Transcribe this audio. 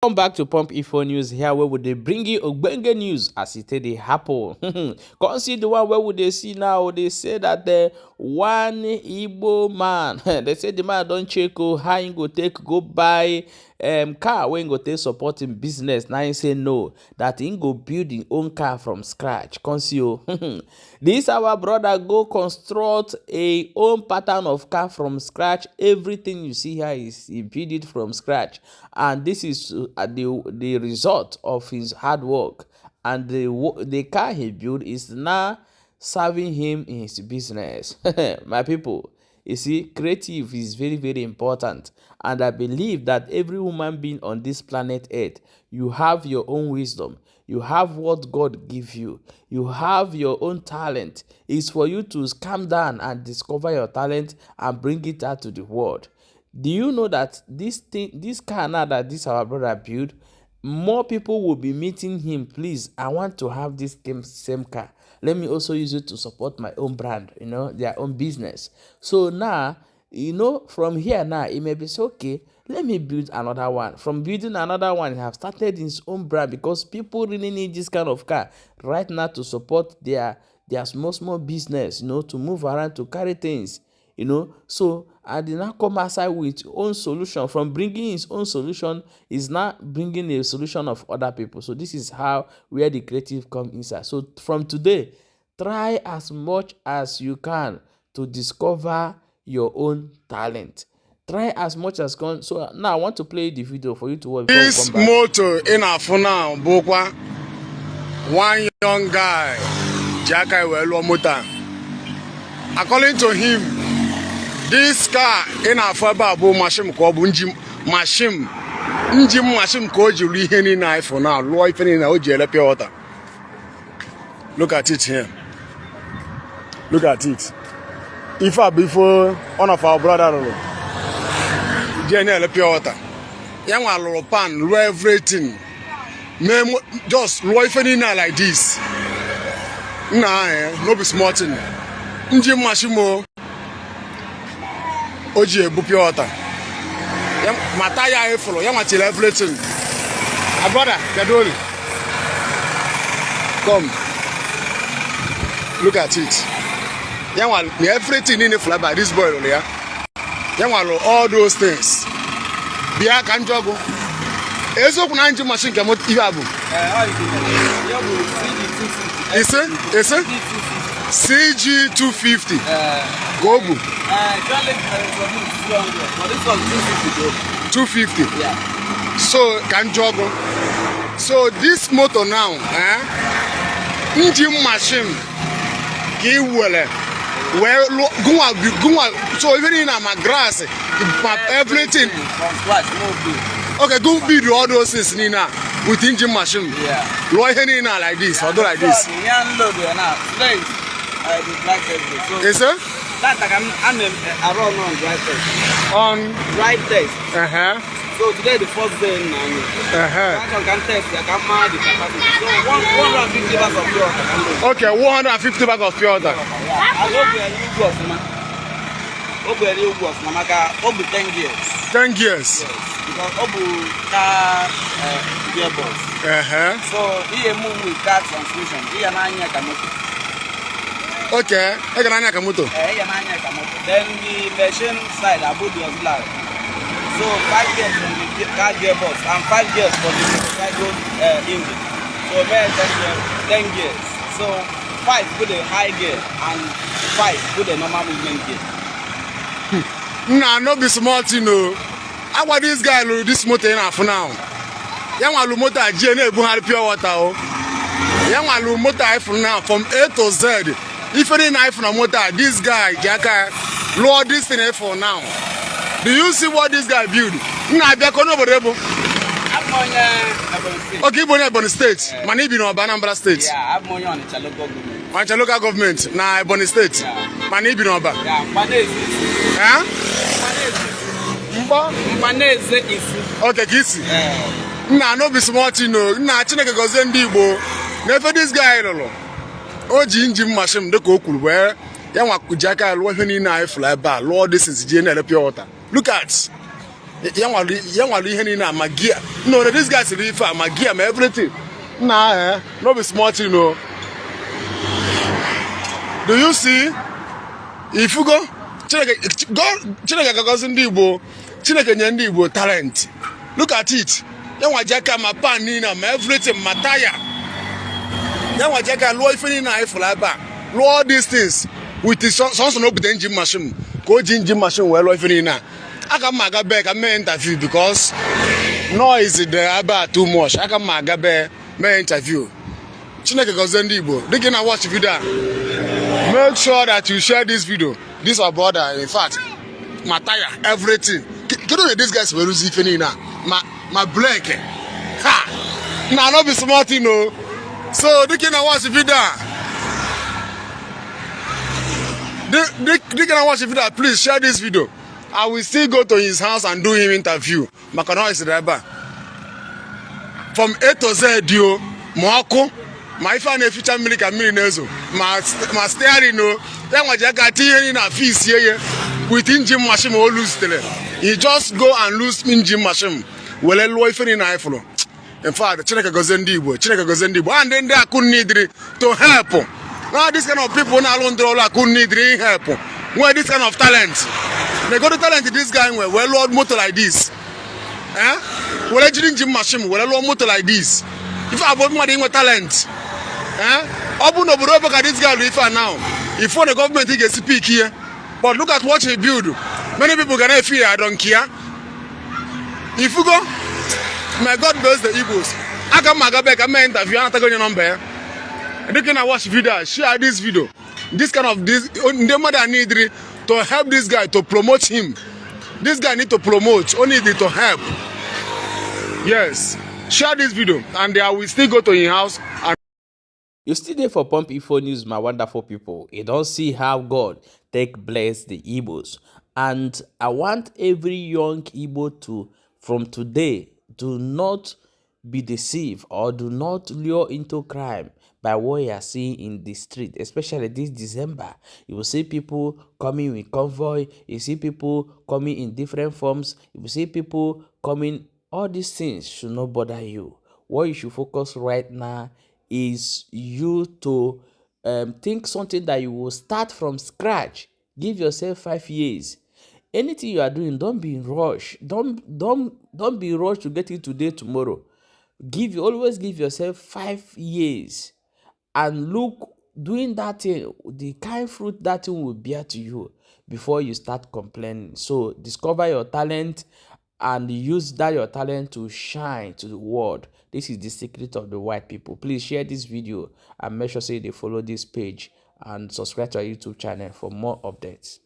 Welcome back to Pump Info News. Here where would they bring you ogbenge news as it dey happen. Can't see the one where would they see now? They say that the one Igbo man, they say the man don't check how he go take go buy car when go take support him business. Now he say no, that he go build his own car from scratch. Can't see you. This our brother go construct a own pattern of car from scratch. Everything you see here is he build it from scratch, and this is the result of his hard work. And the car he built is now serving him in his business. My people, you see, creative is very important, and I believe that every human being on this planet Earth, you have your own wisdom. You have what God give you. You have your own talent. It's for you to calm down and discover your talent and bring it out to the world. Do you know that this car now that this our brother built, more people will be meeting him? Please, I want to have this same car. Let me also use it to support my own brand, their own business. So now, from here now, it may be so, okay, let me build another one. From building another one, he have started his own brand, because people really need this kind of car right now to support their small business, to move around, to carry things, So I did not come outside with own solution. From bringing his own solution, is not bringing a solution of other people. So this is where the creative come inside. So from today, try as much as you can to discover your own talent. Try as much as can. So now I want to play the video for you to watch. This motor in Afuna Bokwa, one young guy, Jaka Welo Motor. According to him, this car in Afaba Bo Machine Kobunji Machine Njim Machine Koji Riheni knife for now, Loy Penny na Ojele Pure Water. Look at it here. Look at it. If I before one of our brother Jenny Pure Water. Young one pan, low everything. Just low anything like this. Nah, no be smart. Njim Machine Oji Pure Water. Mataya follow. Young one till everything. A brother, Kadoli. Come. Look at it. Young one, everything in the fly by this boy here. Young one, all those things. Bia can juggle. Ezo kuna nje machine kemo ibabu. Is it? CG 250. Go bu. 250. Yeah. So can juggle. So this motor now, engine machine. Well, go so even in my grass, everything from scratch, no good. Okay, go build all those things Nina with engine machine. Yeah. Loy Nina like this, or do like this. Today, I do drive test. So Yes, sir? that I'm around on drive test. On Drive test. So today the first day in I can test, I can manage the capacity. So 150 bags of pure water can do. Okay, 150 bags of pure water. I hope you are new boss, man. Hope you are new boss, man. 10 years. 10 years. Yes. Because Obu car gearbox. So he move with car transmission. He and I kamoto. Okay, I can anya kamoto. Then the machine side about the auxiliary. So 5 years from the car gearbox and 5 years for the motorcycle engine. So 10 years. So 5 with a high gear and 5 with a normal movement gear. Nah, no be smart, How about this guy this motor in half now? Young one motor GNA Buhari pure water. Young one motor iPhone now from A to Z. If any knife from motor, this guy Jaka lower this thing for now. Do you see what this guy build? Nah, be kono okay, Ebony State. Mani be no Anambra State. Yeah, I'm on the local government. On the local government. Nah, Ebony State. Yeah. Mani be no ba. Yeah, Mbanese. Huh? Mbanese is. Okay, Kisi. Nah, no be smart, Nah, Chineke gozie ndị Igbo. Never this guy lolo. Oji engine machine de ko kwuru where ya nwa Jaka lo hwe ni na fly bar. Lord, this is GNL pure water. Look at. Yanwalu ihe niile ma gear. No, this guy's really far, ma gear, ma everything. Nah, no be smart, you know. Do you see? If you go, Chineke goes in the Igbo, Chineke nye Igbo talent. Look at it. Yanwajaka ma pan nina, ma everything, ma tire. Yanwajaka low if ni na ifo laba. Low all these things with the sons no be engine machine. Go engine machine well if ni na. Aka maga back I interview because noise there about too much. Aka maga back me interview. Chineke goes in the Igbo. They can watch video. Make sure that you share this video. This our brother, in fact, my tire, everything. You know this guy's very easy now. My blank. Ha! Now not be smart, you know. So they can watch the video. They can watch the video. Please share this video. I will still go to his house and do him interview. Makano is the driver. From A to Z, dio, Moako. My fan a future milk and millionaires. My steering no. Then what you got here in a feast here with engine machine or lose tele. He just go and lose engine machine. Well, a lawyer in iPhone. In fact, Chineke goes in Igbo, and then they couldn't need to help. Now this kind of people now alone couldn't need help. Where this kind of talent? They got the talent. This guy well Lord motor like this. Eh? Well, engine machine. Well, Lord motor like this. If I bought money with talent. Open up at this guy now. If for the government he can speak here, but look at what he build. Many people can feel I don't care. If you go, my God bless the Igbos. I come back, I may interview and take your number. They can watch video, share this video. This kind of this the mother need to help this guy to promote him. This guy need to promote, only need to help. Yes. Share this video and I will still go to your house and You still there for Pump Info News, my wonderful people. You don't see how God take bless the Igbos. And I want every young Igbo to, from today, do not be deceived or do not lure into crime by what you are seeing in the street, especially this December. You will see people coming with convoy. You see people coming in different forms. You will see people coming. All these things should not bother you. What you should focus right now is you to think something that you will start from scratch. Give yourself 5 years. Anything you are doing, don't be in rush. Don't be rushed to get it today, tomorrow. Always give yourself 5 years and look, doing that thing, the kind fruit that thing will bear to you before you start complaining. So discover your talent and use that your talent to shine to the world. This is the secret of the white people. Please share this video and make sure say they follow this page and subscribe to our YouTube channel for more updates.